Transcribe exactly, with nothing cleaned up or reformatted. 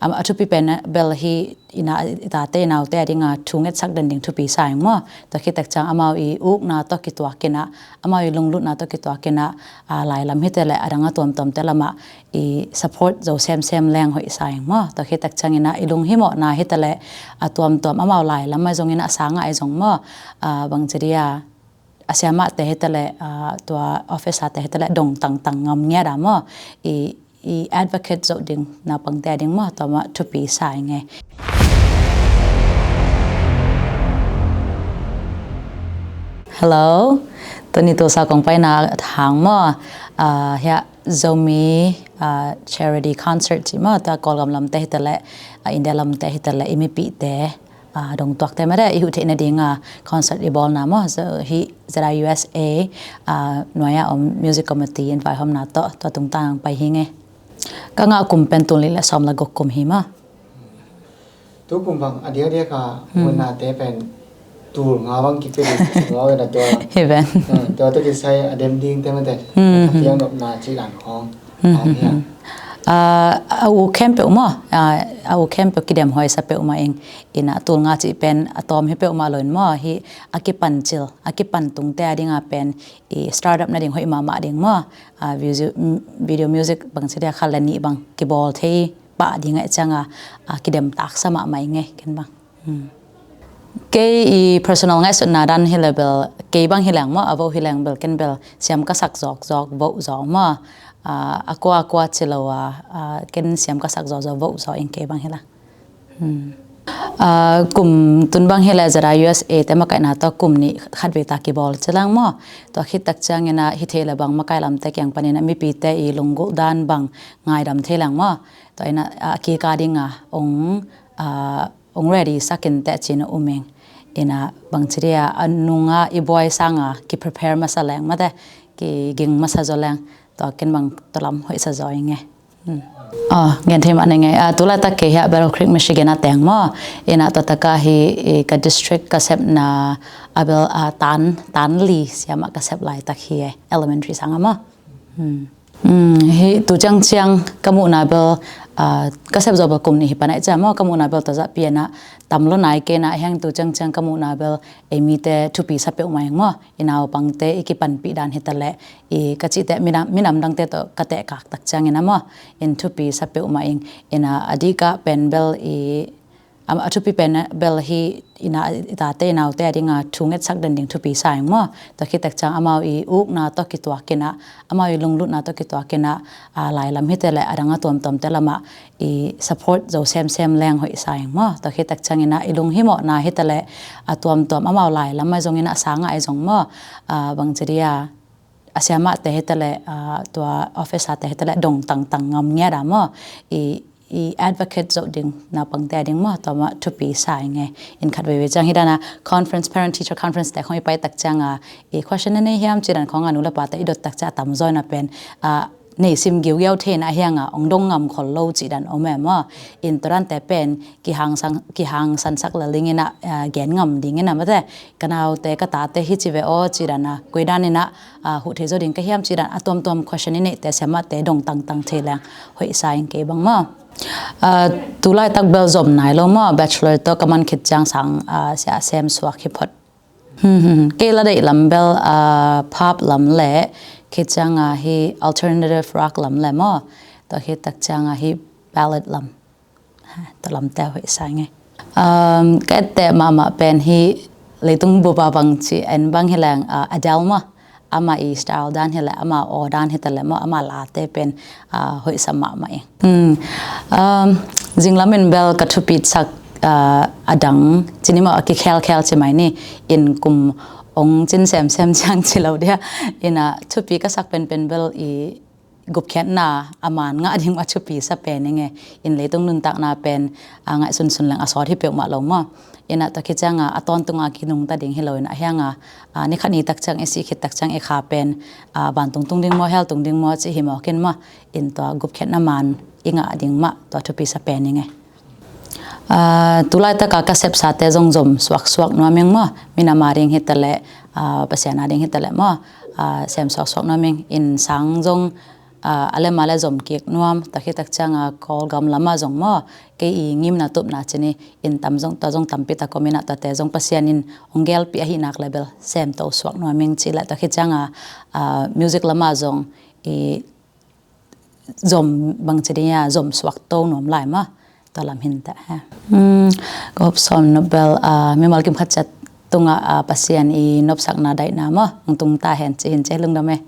A, a thupi pen bel hi ina, i tate i naute a dinga thu ngetsak den ding thupi sa ing maw. Tua khit tak ciang amau i ukna tawh kituak ina, amau i lunglutna tawh kituak ina, a, lailam hi te le a dang a tuamtuamte lamah i support zo semsem leng hoih sa ing maw. Tua khit tak ciang ina i lunghimawhna hi te le a tuamtuam amau lailam ahi zong ina a sangah ahi zong maw, a, bangci dia a siamahte hi te le, a, tua officer-te hi te le dong tangtang ngam ngiat a maw, i, i advocate zoh ding naupangte a ding maw, tua mah thupi sa ing e. Hello, tuni Tulsa kong paina hang maw, a, hiah Zomi, a, charity concert ci maw, tua Kawlgam lamte hi te le, a, India lamte hi te le, i mipihte, a, dong tuakte mah de i huh theih nadinga concert i bawlna maw, zo hi Z I U S A, a, nuai-a om music committee in vaihawmna tawh tua tungtang pai hi ing e. Ka ngah kum pen tul nih le sawm le guk kum hi maw. Tu kum bang a diakdiak a, hmm, hunnate pen tul nga bang kipia ding si maw, tua. Hi pen. Hmm, tua tu kisai a dem ding te mah te. Hmm. A piang nopna ci dan khawng. Hmm, hmm, hmm. A, a u khempeuh maw, a, a u khempeuh kidem huai sa peuhmah ing. Ina tul nga cih pen a tawm hi peuhmah lo in maw, hi a kipan cil, a kipan tungte a dinga pen i startup nading hoih mahmah ding maw. A, video, video music bangci dia kha le nih bang kibawl thei pah ding ahih cianga, a, kidem taksa mahmah ing e, ken bang. Hmm. Kei i personal ngaihsutna dan hi le bel, kei bang hi leng maw, a vo hi leng bel, ken bel siam ka sak zawkzawk, voh zaw maw. A, a kua a kua ci lo a, a, ken siam ka sak zawzaw, voh zaw ing kei bang hi leng. Hmm. A, kum tun bang hi le Z I U S A te makaihna tawh kum nih khatvei ta kibawl ci leng maw. Tua khit tak ciang ina hi thei le bang makaih lamte kiang panin a mipite i lunggulh dan bang ngaidam thei leng maw. Tua ina, a, kik a dinga ong, a, ong ready sak in teh ci-in a um ing. Ina bangci dia a nunga i buai sanga ki prepare masa leng mate, kiging masa zaw leng, tua ken bang tua lam hoih sa zaw ing e. Hmm. Aw, gen thei mah ning e. A, tu laitak kei hiah Battle Creek, Michigan a teng maw. Ina tua taka hi, i, ka district ka sepna a bel, a, tan, tan li siamah ka sep laitak hi e, elementary sanga maw. Hmm. Hmm, hi tu ciangciang ka muhna bel, a, ka sep zaw bel kum nih hi pan ahih ciang maw, ka muhna bel tazah pianah tam lo nai kei na hiang tu ciangciang ka muhna bel ei mite thupi sa peuhmah ing maw. I naupangte i kipanpih dan hi ta leh, i ka cihte minam, minam dangte tawh ka tehkak tak ciangin a maw, in thupi sa peuhmah ing. Ina a dikah pen bel i, a, a thupi pen bel hi ina i tate i naute a dinga thu ngetsak den ding thupi sa ing maw. Tua khit tak ciang amau i ukna tawh kituak ina, amau i lunglutna tawh kituak ina, a, lailam hi te le a dang a tuamtuamte lamah i support zo semsem leng hoih sa ing maw. Tua khit tak ciang ina i lunghimawhna hi te le a tuamtuam amau lailam ahi zong ina a sangah ahi zong maw, a, bangci dia a siamahte hi te le, a, tua officer-te hi te le dong tangtang ngam ngiat a maw, i, i advocate zoh ding naupangte a ding maw, tua mah thupi sa ing e. In khat veivei ciang hi dana conference, parent teacher conference te khong i pai tak cianga i question na nei hiam ci dan khonga nu le pate i dot tak cia a tamzaw ina pen, a, nei sim giugiau theina hianga ong dong ngam khol lo ci dan om e maw. In tua dante pen kihangsan, kihangsansak lel ding ina, a, gen ngam ding ina mate, ka naute ka tate hi ci ve aw ci dana koi dan ina, a, huh thei zaw ding ka hiam ci dan a tuamtuam question i neihte siamahte dong tangtang thei leng hoih sa ing kei bang maw. A, tu laitak bel zom nai lo maw, bachelor tawh ka man khit ciang sang, a, sia sem suak hi phot. Hmm, hmm, hmm. Kei la deih lam bel, a, pop lam le khit cianga hi alternative rock lam le maw. Tua khit tak cianga hi ballad lam. Ha, tua lamte hoih sa ing e. Um, ka etteh mahmah pen hi leitung bupa bangci en bang hi leng, a, Adele maw. Ama i style dan hi le, ama aw dan hi ta le maw, ama late pen, a, hoih sa mahmah ing. Hmm. Um, zinglam in bel ka thupitsak, a, a dang ci ni maw, a kikhelkhel ci mai ni, in kum ong cin semsem ciang ci lo dia. Ina thupi ka sak penpen bel i gupkhiatna a man ngah ding mah thupi sa pen ing e. In leitung nuntakna pen, a, ngaihsunsun leng a sawt hi peuhmah lo maw. Ina tua khit cianga a tawntunga kinungta ding hi lo ina hianga, a, ni khat ni tak ciang i sih khit tak ciang i kha pen, a, vantung tung ding maw, hell tung ding maw ci hi mawk in maw. In tua gupkhiatna man i ngah ding mah tua thupi sa pen ing e. A, tu laitaka ka sepsate zong zom suaksuak nuam ing maw. Minam a ding hi ta le, a, Pasian a ding hi ta le maw, a, sem suaksuak nuam ing. In sang zong a lem a le zom kik nuam, tua khit tak ciang a Kawlgam lamah zong maw, kei i ngimna tupna cih ni in tam zong, tua zong tampi tak om in ah, tuate zong Pasian in hong gelpih ahih nak leh bel semto suak nuam ing cih leh, tua khit ciang a music lamah zong i zom bang ci ding a, zom suak to nuam lai maw, tua lam hi ta hen. Ka hop sawm nop bel mimal kim khat ciat tungah Pasian i nopsakna daihna maw hong tung ta hen ci hi in, ci lungdam e.